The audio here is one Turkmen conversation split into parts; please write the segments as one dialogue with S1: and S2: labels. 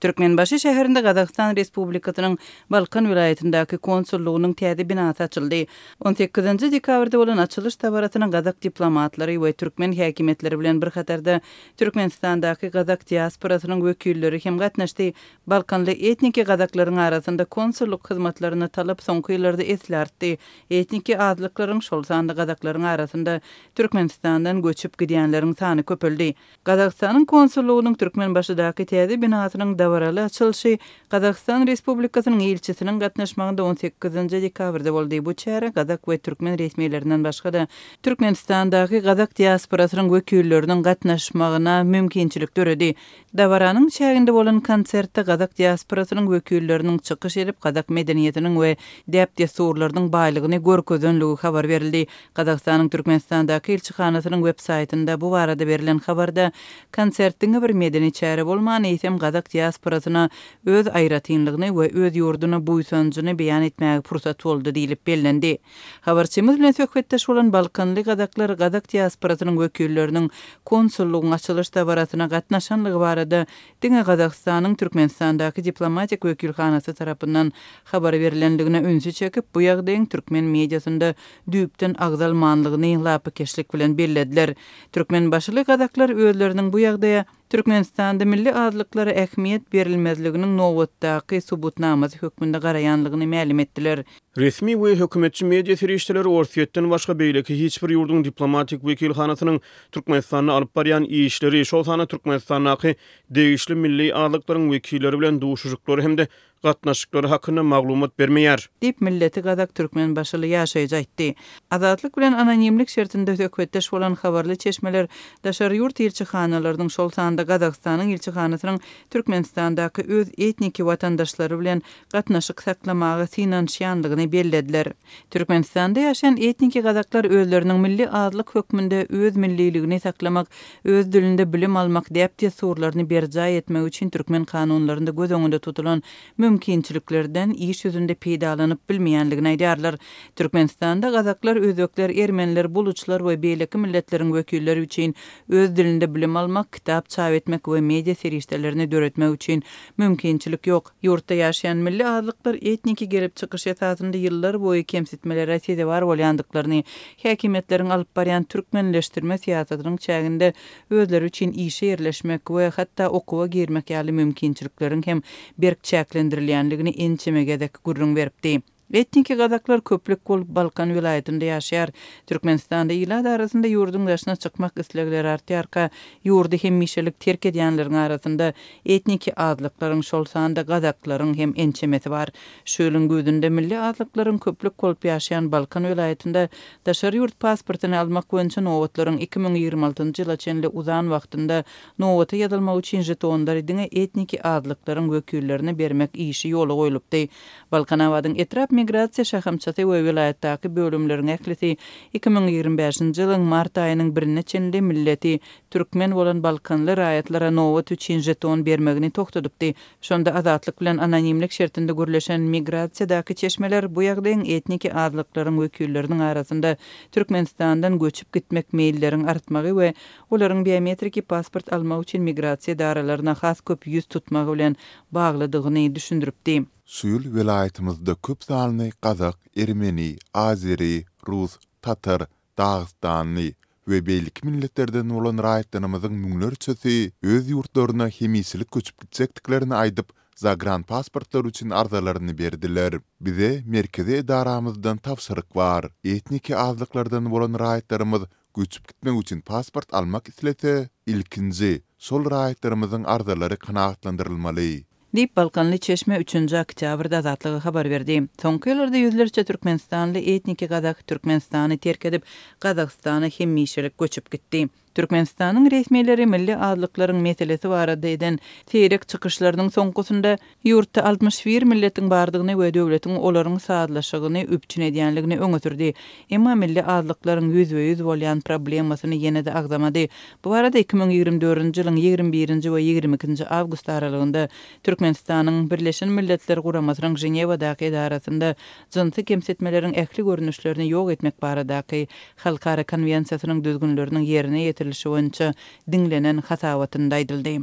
S1: Türkmenbaşy şäherinde Gazagystan Respublikasynyň Balkan welaýatyndaky konsullygynyň täze binasy açyldy. On sekizinji dekabrda bolan açylyş dabarasyna gazak diplomatlary we türkmen häkimiýetleri bilen bir hatarda Türkmenistandaky gazak diasporasynyň wekilleri hem gatnaşdy. Balkanly etniki gazaklaryň arasynda konsullyk hyzmatlaryna talap soňky ýyllarda esli artdy. Etniki azlyklaryň, şol sanda gazaklaryň arasynda Türkmenistandan göçüp gidýänleriň sany köpeldi. Gazagystanyň konsullygynyň Türkmenbaşydaky täze binasynyň dabaraly açylyşy Gazagystan Respublikasynyň ilçisiniň gatnaşmagynda on sekizinji dekabrda boldy. Bu çärä gazak we türkmen resmilerinden başga-da, Türkmenistandaky gazak diasporasynyň wekilleriniň gatnaşmagyna mümkinçilik döredi. Dabaranyň çäginde bolan konsertde gazak diasporasynyň wekilleriniň çykyş edip, gazak medeniýetiniň we däp-dessurlarynyň baýlygyny görkezenligi habar berildi. Gazagystanyň Türkmenistandaky ilçihanasynyň web saýtynda bu barada berlen habarda, konsert diňe bir medeni çäre bolman, eýsem gazak diasporasyna öz aýratynlygyny we öz ýurduna buýsanjyny beýan etmäge pursat boldy diýlip bellendi. Habarçymyz bilen söhbetdeş bolan balkanly gazaklar gazak diasporasynyň wekilleriniň konsullygyň açylyş dabarasyna gatnaşanlygy barada diňe Gazagystanyň Türkmenistandaky diplomatik wekilhanasy tarapyndan habar berlenligine ünsi çekip, bu ýagdaýyň türkmen mediasynda düýpden agzalmanlygyny lapykeçlik bilen bellediler. Türkmenbaşyly gazaklar özleriniň bu ýagdaýa Türkmenistanda milli azlyklara ähmiýet berilmezliginiň nobatdaky subutnamasy hökmünde garaýanlygyny mälim etdiler.
S2: Resmi we hökümetçi media serişdeleri Orsýetden başga beýleki hiç bir ýurduň diplomatik wekilhanasynyň Türkmenistanda alyp barýan işleri, şol sanda Türkmenistandaky degişli milli azlyklaryň wekilleri bilen duşuşyklary hem-de gatnaşyklary hakynda maglumat bermeýär.
S1: Diýip, milleti gazak türkmenbaşyly ýaşaýjy aýtdy. Azatlyk bilen anonimlik şertinde söhbetdeş bolan habarly çeşmeler daşary ýurt ilçihanalarynyň, şol sanda Gazagystanyň ilçihanasynyň Türkmenistandaky öz etniki watandaşlary bilen gatnaşyk saklamaga synanyşýandygyny bellediler. Türkmenistanda ýaşaýan etniki gazaklar özleriniň milli azlyk hökmünde öz milliligini saklamak, öz dilinde bilim almak däp-dessurlaryny berjaý etmek üçin türkmen kanunlarynda göz öňünde tutulan mümkinçiliklerden iş ýüzünde peýdalanyp bilmeýänligini aýdýarlar. Türkmenistanda gazaklar, özbekler, ermeniler, buluçlar we beýleki milletleriň wekilleri üçin öz dilinde bilim almak, kitap çap etmek we media serişdelerini döretmek üçin mümkinçilik ýok. Ýurtda ýaşaýan milli azlyklar etniki gelip çykyş esasynda ýyllar boýy kemsitmelere sezewar bolýandyklaryny, häkimiýetleriň alyp barýan türkmenleşdirme syýasatynyň çäginde özleri üçin işe ýerleşmek we hatda okuwa girmek ýaly mümkinçilikleriň hem berk çäklendirilýändigini ençeme gezek gürrüň beripdi. Etniki gazaklar köplük bolup Balkan welaýatynda ýaşaýar. Türkmenistanda ilat arasynda ýurduň daşyna çykmak islegleri artýarka, ýurdy hemişelik terk edýänleriň arasynda etniki azlyklaryň, şol sanda gazaklaryň hem ençemesi bar. Şu ýylyň güýzünde milli azlyklaryň köplük bolup ýaşaýan Balkan welaýatynda daşary ýurt pasportyny almak boýunça nobatlaryň 2026-njy ýyla çenli uzan wagtynda nobata ýazylmak üçin žetonlary diňe etniki azlyklaryň wekillerine bermek işi ýola goýlupdy. Balkanabadyň etrap migrasiýa şahamçasy we welaýatdaky bölümleriň ählisi 2025-nji ýylyň mart aýynyň birine çenli milleti türkmen bolan balkanly raýatlara nobat üçin žeton bermegini togtadypdy. Şonda Azatlyk bilen anonimlik şertinde gürleşen migrasiýadaky çeşmeler bu ýagdaýyň etniki azlyklaryň wekilleriniň arasynda Türkmenistandan göçüp gitmek meýilleriň artmagy we olaryň biometriki pasport almak üçin migrasiýa edaralaryna has köp ýüz tutmagy bilen baglydygyny düşündiripdi.
S3: Şu ýyl welaýatymyzda köp sanly gazak, ermeni, azeri, rus, tatar, dagystanly we beýleki milletlerden bolan raýatlarymyzyň müňlerçesi öz ýurtlaryna hemişelik göçüp gitjekdiklerini aýdyp, zagranpasportlar üçin arzalaryny berdiler. Bize merkezi edaramyzdan tabşyryk bar. Etniki azlyklardan bolan raýatlarymyz göçüp gitmek üçin pasport almak islese, ilkinji şol raýatlarymyzyň arzalary kanagatlandyrylmaly.
S1: Diýip, balkanly çeşme üçünji oktýabrda Azatlyga habar berdi. Soňky ýyllarda ýüzlerçe türkmenistanly etniki gazak Türkmenistany terk edip, Gazagystana hemişelik göçüp gitdi. Türkmenistanyň resmileri milli azlyklaryň meselesi barada eden seýrek çykyşlarynyň soňkusynda ýurtda 61 milletiň bardygyny we döwletiň olaryň sazlaşygyny üpjün edýänligini öňe sürdi. Emma milli azlyklaryň ýüzbe-ýüz bolýan problemasyny ýene-de agzamady. Bu barada 2024-nji ýylyň 21-nji we 22-nji awgust aralygynda Türkmenistanyň Birleşen Milletler Guramasynyň Ženewadaky edarasynda jynsy kemsitmeleriň ähli görnüşlerini ýok etmek baradaky Halkara konwensiýasynyň düzgünleriniň ýerine ýetirilişi boýunça diňlenen hasabatynda aýdyldy.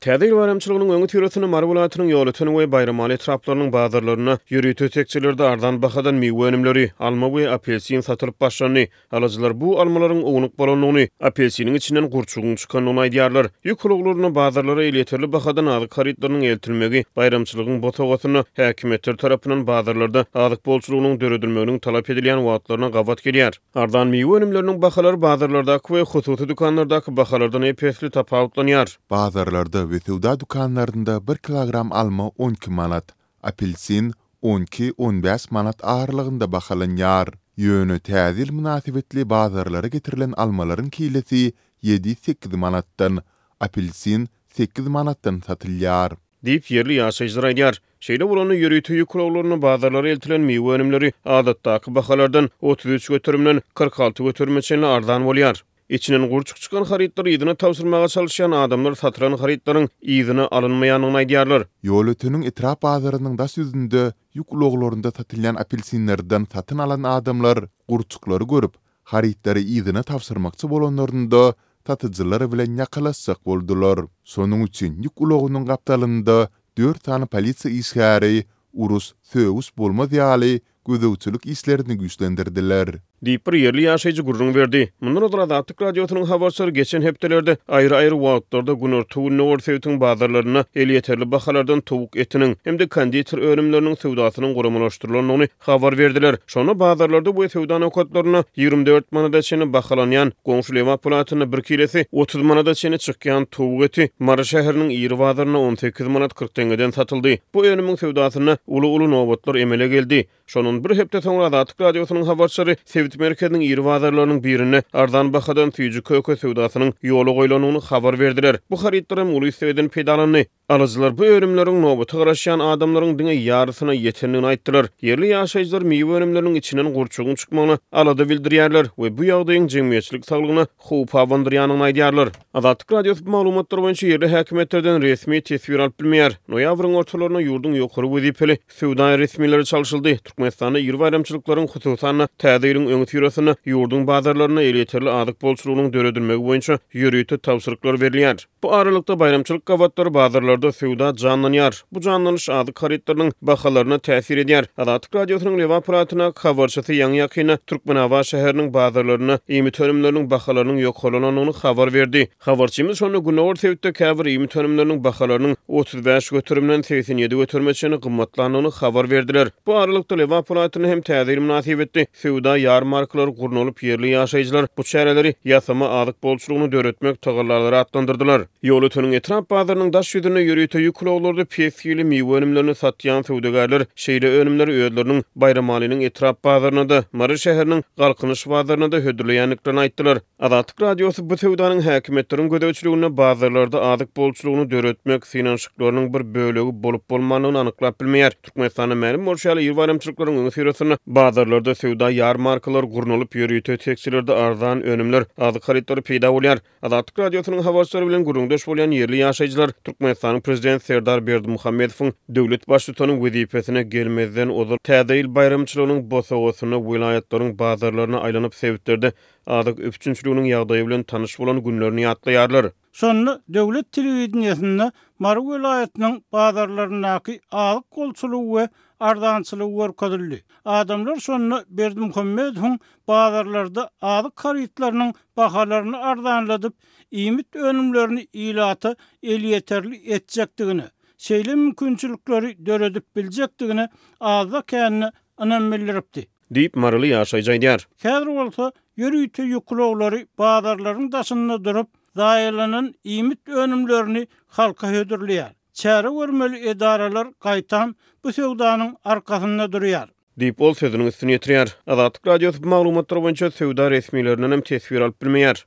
S2: Täze ýyl baýramçylygynyň öňüsyrasynda Mary welaýatynyň Ýolöten we Baýramaly etraplarynyň bazarlarynda ýörite tekjelerde arzan bahadan miwe önümleri, alma we apelsin satylyp başlandy. Alyjylar bu almalaryň ownuk bolandygyny, apelsiniň içinden gurçugyň çykandygyny aýdýarlar. Ýük ulaglarynda bazarlara elýeterli bahadan azyk harytlarynyň eltilmegi baýramçylygyň bosagasynda häkimiýetler tarapyndan bazarlarda azyk bolçulygynyň döredilmeginiň talap edilýän wagtlaryna gabat gelýär. Arzan miwe önümleriniň bahalary bazarlardaky we hususy dükanlardaky bahalardan ep-esli tapawutlanýar.
S3: Bazarlarda we söwda dükanlarynda bir kilogram alma 12 manat, apelsin 12, 15 manat aralygynda bahalanýar. Ýöne Täze ýyl mynasybetli bazarlara getirilen almalaryň kilesi ýedi-sekiz manatdan, apelsin sekiz manatdan satylýar.
S2: Diýip, ýerli ýaşaýjylar aýdýar. Şeýle bolanda, ýörite ýük ulaglarynda bazarlara eltilen miwe önümleri adatdaky bahalardan 33 göterimden 46 göterime çenli arzan bolýar. Içinden gurçuk çykan harytlary yzyna tabşyrmaga çalyşýan adamlar satylan harytlaryň yzyna alynmaýandygyny aýdýarlar.
S3: Ýolöteniň etrap bazarynyň daş ýüzünde ýük ulaglarynda satylýan apelsinlerden satyn alan adamlar gurçuklary görüp, harytlary yzyna tabşyrmakçy bolanlarynda satyjylar bilen ýakalaşjak boldular. Şonuň üçin ýük ulagynyň gapdalynda dört sany polisiýa işgäri uruş, sögüş bolmaz ýaly gözegçilik işlerini güýçlendirdiler.
S2: Diýip, bir ýerli ýaşaýjy gürrüň berdi. Mundan ozal Azatlyk Radiosynyň habarçylary geçen hepdelerde aýry-aýry wagtlarda günorta-gündogar sebitiň bazarlarynda elýeterli bahalardan towuk etiniň hem-de konditer önümleriniň söwdasynyň guramalaşdyrylandygyny habar berdiler. Şonda bazarlarda we söwda nokatlarynda 24 manada çenli bahalanýan, goňşy Lebap welaýatynda bir kilesi 30 manada çenli çykýan towuk eti Mary şäheriniň iri bazarynda 18 manat 40 teňňeden satyldy. Bu önümiň söwdasynda uly-uly nobatlar emele geldi. Şondan bir hepde soňra Azatlyk Radiosynyň habarçylary sebit merkeziniň iri bazarlarynyň birinde arzan bahadan süýji-köke söwdasynyň ýola goýlandygyny habar berdiler. Bu harytlar hem uly islegden peýdalandy. Alyjylar bu önümleriň nobata garaşýan adamlaryň diňe ýarysyna ýetendigini aýtdylar. Ýerli ýaşaýjylar miwe önümleriniň içinden gurçugyň çykmagyna alada bildirýärler we bu ýagdaýyň jemgyýetçilik saglygyna howp abandyrýandygyny aýdýarlar. Azatlyk Radiosy bu maglumatlar boýunça ýerli häkimiýetlerden resmi teswir alyp bilmeýär. Noýabryň ortalarynda ýurduň ýokary wezipeli söwda resmileri çalşyldy. Türkmenistanda iri baýramçylyklaryň, hususan-da, Täze ýylyň öňüsyrasynda ýurduň bazarlarynda elýeterli azyk bolçulygynyň döredilmegi boýunça ýörite tabşyryklar berilýär. Bu aralykda, baýramçylyk gabatlary bazarlarda söwda janlanýar. Bu janlanyş azyk harytlarynyň bahalaryna täsir edýär. Azatlyk Radiosynyň Lebap welaýatyndaky habarçysy ýaňy-ýakynda Türkmenabat şäheriniň bazarlarynda iýmit önümleriniň bahalarynyň ýokarlanandygyny habar berdi. Habarçymyz şonda gündogar sebitde käbir iýmit önümleriniň bahalarynyň 35 göterimden 87 göterime çenli gymmatlandygyny habar berdiler. Bu aralykda, Lebap welaýatynda hem Täze ýyl mynasybetli söwda ýarmarkalary gurnalyp, ýerli ýaşaýjylar bu çäreleri ýasama azyk bolçulygyny döretmek tagallalary atlandyrdylar. Ýolöteniň etrap bazarynyň daş ýüzünde ýörite ýük ulaglarda pes hili miwe önümlerini satýan söwdagärler şeýle önümleri özleriniň Baýramalynyň etrap bazaryna-da, Mary şäheriniň Galkynyş bazaryna-da hödürleýändiklerini aýtdylar. Azatlyk Radiosy bu söwdanyň häkimiýetleriň gözegçiliginde bazarlarda azyk bolçulygyny döretmek synanyşyklarynyň bir bölegi bolup-bolmandygyny anyklap bilmeýär. Türkmenistanda mälim bolşy ýaly, iri baýramçylyklaryň öňüsyrasynda bazarlarda söwda ýarmarkalary gurnalyp, ýörite tekjelerde arzan önümler, azyk harytlary peýda bolýar. Azatlyk Radiosynyň habarçylary bilen gürrüňdeş bolýan ýerli ýaşaýjylar Türkmenistanyň Prezidenti Serdar Berdimuhamedowyň döwlet Baştutany wezipesine gelmezden ozal Täze ýyl baýramçylygynyň bosagasynda welaýatlaryň bazarlaryna aýlanyp, sebitlerde azyk üpjünçiliginiň ýagdaýy bilen tanyş bolan günlerini ýatlaýarlar.
S4: Şonda döwlet telewideniýesinde Mary welaýatynyň bazarlaryndaky azyk bolçulygy we arzançylygy görkezildi. Adamlar şonda Berdimuhamedowyň bazarlarda azyk harytlarynyň bahalaryny arzanladyp, iýmit önümlerini ilata elýeterli etjekdigine, şeýle mümkinçilikleri döredip biljekdigine azda-kände ynam bildiripdi.
S2: Diýip, maryly ýaşaýjy aýdýar.
S4: Häzir bolsa ýörite ýük ulaglary bazarlaryň daşynda durup, zaýalanan iýmit önümlerini halka hödürleýär. Çäre görmeli edaralar gaýtam bu söwdanyň arkasynda durýar.
S2: Diýip, ol sözüniň üstüni ýetirýär. Azatlyk Radiosy bu maglumatlar boýunça söwda resmilerinden hem teswir alyp bilmeýär.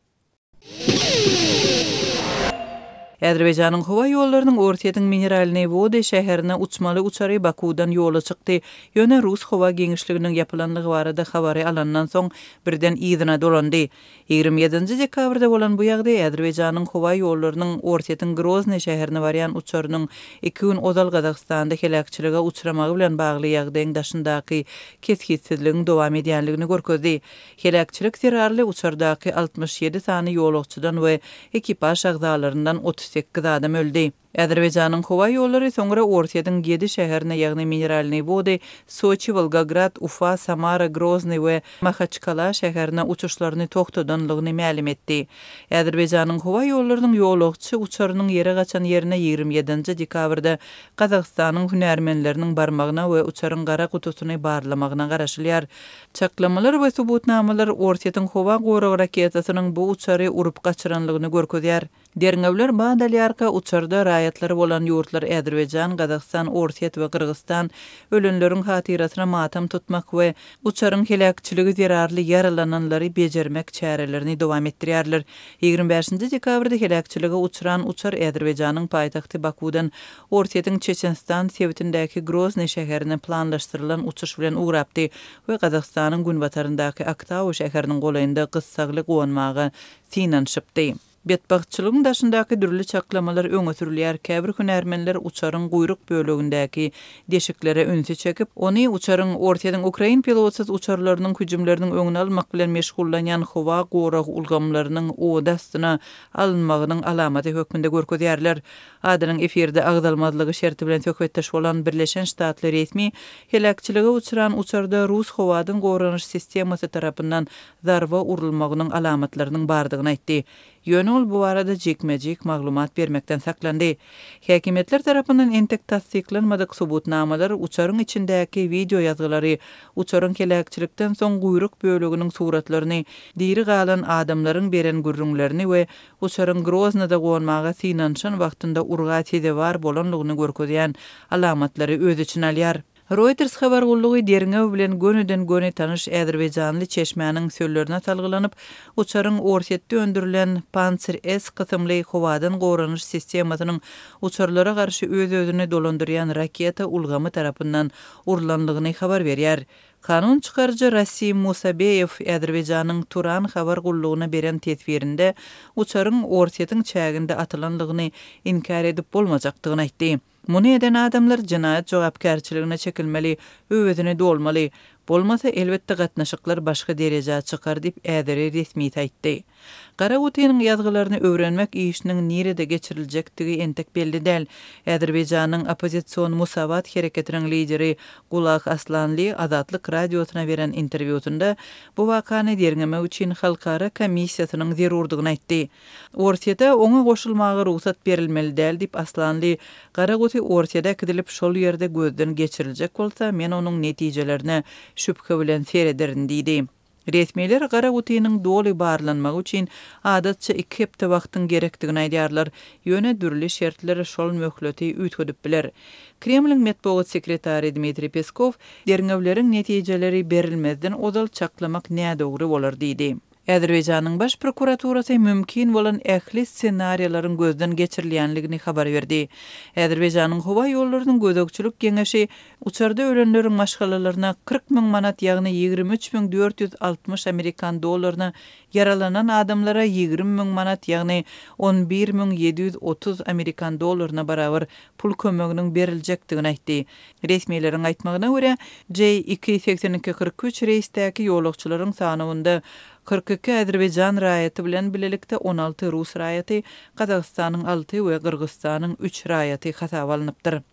S1: Azerbaýjanyň howa ýollarynyň Orsýetiň Mineralnyý Wody şäherine uçmaly uçary Bakuwdan ýola çykdy, ýöne rus howa giňişliginiň ýapylandygy barada habary alandan soň birden yzyna dolandy. 27-nji dekabrda bolan bu ýagdaý Azerbaýjanyň howa ýollarynyň Orsýetiň Groznyý şäherine barýan uçarynyň iki gün ozal Gazagystanda heläkçilige uçramagy bilen bagly ýagdaýyň daşyndaky kesgitsizligiň dowam edýänligini görkezdi. Heläkçilik zerarly uçardaky 67 sany ýolagçydan we ekipaž agzalaryndan 38 adam öldi. Azerbaýjanyň howa ýollary soňra Orsýetiň ýedi şäherine, ýagny Mineralnyý Wody, Soçi, Wolgograd, Ufa, Samara, Groznyý we Mahaçkala şäherine uçuşlaryny togtadanlygyny mälim etdi. Azerbaýjanyň howa ýollarynyň ýolagçy uçarynyň ýere gaçan ýerine 27 nji dekabrda Gazagystanyň hünärmenleriniň barmagyna we uçaryň gara gutusyny barlamagyna garaşylýar. Çaklamalar we subutnamalar Orsýetiň howa gorag raketasynyň bu uçary urup gaçyranlygyny görkezýär. Derňewler bat alýarka, uçarda raýatlary bolan ýurtlar Azerbaýjan, Gazagystan, Orsýet we Gyrgyzystan ölenleriň hatyrasyna matam tutmak we uçaryň heläkçiligi zerarly ýaralananlary bejermek çärelerini dowam etdirýärler. 25-nji dekabrda heläkçilige uçran uçar Azerbaýjanyň paýtagty Bakuwdan Orsýetiň Çeçenistan sebitindäki Groznyý şäherine planlaşdyrylan uçuş bilen ugrapdy we Gazagystanyň günbataryndaky Aktau şäheriniň golaýynda gyssagly gonmaga synanyşypdy. Betbagtçylygyň daşyndaky dürli çaklamalar öňe sürülýär, käbir hünärmenler uçaryň guýruk bölegindäki deşiklere ünsi çekip, ony uçaryň Orsýetiň ukrain pilotsyz uçarlarynyň hüjümleriniň öňüni almak bilen meşgullanýan howa gorag ulgamlarynyň ody astyna alynmagynyň alamaty hökmünde görkezýärler. Adynyň efirde agzalmazlygy şerti bilen söhbetdeş bolan Birleşen Ştatly resmi heläkçilige uçran uçarda rus howadan goranyş sistemasy tarapyndan zarba urulmagynyň alamatlarynyň bardygyny aýtdy. Ýöne ol bu barada jikme-jik maglumat bermekden saklandy. Häkimiýetler tarapyndan entek tassyklanmadyk subutnamalar uçaryň içindäki wideoýazgylary, uçaryň heläkçilikden soň guýruk böleginiň suratlaryny, diri galan adamlaryň beren gürrüňlerini we uçaryň Groznyda gonmaga synanyşan wagtynda urga sezewar bolanlygyny görkezýän alamatlary öz içine alýar. Reuters habar gullugy derňew bilen gönüden-göni tanyş azerbaýjanly çeşmäniň sözlerine salgylanyp, uçaryň Orsýetde öndürilen Pantsir-S kysymly howadan goranyş sistemasynyň uçarlara garşy öz-özüni dolandyrýan raketa ulgamy tarapyndan urlanlygyny habar berýär. Kanun çykaryjy Rasim Musabeýew Azerbaýjanyň Turan habar gullugyna beren teswirinde uçaryň Orsýetiň çäginde atylanlygyny inkär edip bolmajakdygyny aýtdy. Muny eden adamlar jenaýat jogapkärçiligine çekilmeli, öwezini dolmaly. Bolmasa, elbetde gatnaşyklar başga derejä çykar diýip, äzeri resmisi aýtdy. Gara gutynyň ýazgylaryny öwrenmek işiniň nirede geçiriljekdigi entek belli däl. Azerbaýjanyň oppozision Musawat hereketiniň lideri Gulag Aslanli Azatlyk Radiosyna beren interwýusynda bu wakany derňemek üçin halkara komissiýasynyň zerurdygyny aýtdy. Orsýete oňa goşulmaga rugsat berilmeli däl diýip Aslanly, Gara guty Orsýede äkidilip şol ýerde gözden geçiriljek bolsa men onuň netijelerine şübhe bilen serederin diýdi. Resmiler gara gutynyň doly barlanmagy üçin adatça iki hepde wagtyň gerekdigini aýdýarlar, ýöne dürli şertler şol möhleti üýtgedip biler. Kremliň metbugat sekretary Dmitriý Peskow derňewleriň netijeleri berilmezden ozal çaklamak nädogry bolar diýdi. Azerbaýjanyň Baş prokuraturasy mümkin bolan ähli ssenariýalaryň gözden geçirilýänligini habar berdi. Azerbaýjanyň howa ýollarynyň gözegçilik geňeşi uçarda ölenleriň maşgalalaryna 40 müň manat, ýagny 23 460 amerikan dollaryna, ýaralanan adamlara 20 müň manat, ýagny 11 730 amerikan dollaryna barabar pul kömeginiň beriljekdigini aýtdy. Resmileriň aýtmagyna görä, J-iki 82 43 reýsdäki ýolagçylaryň sanawynda 42 azerbaýjan raýaty bilen bilelikde 16 rus raýaty, Gazagystanyň alty we Gyrgyzystanyň üç raýaty hasaba alnypdyr.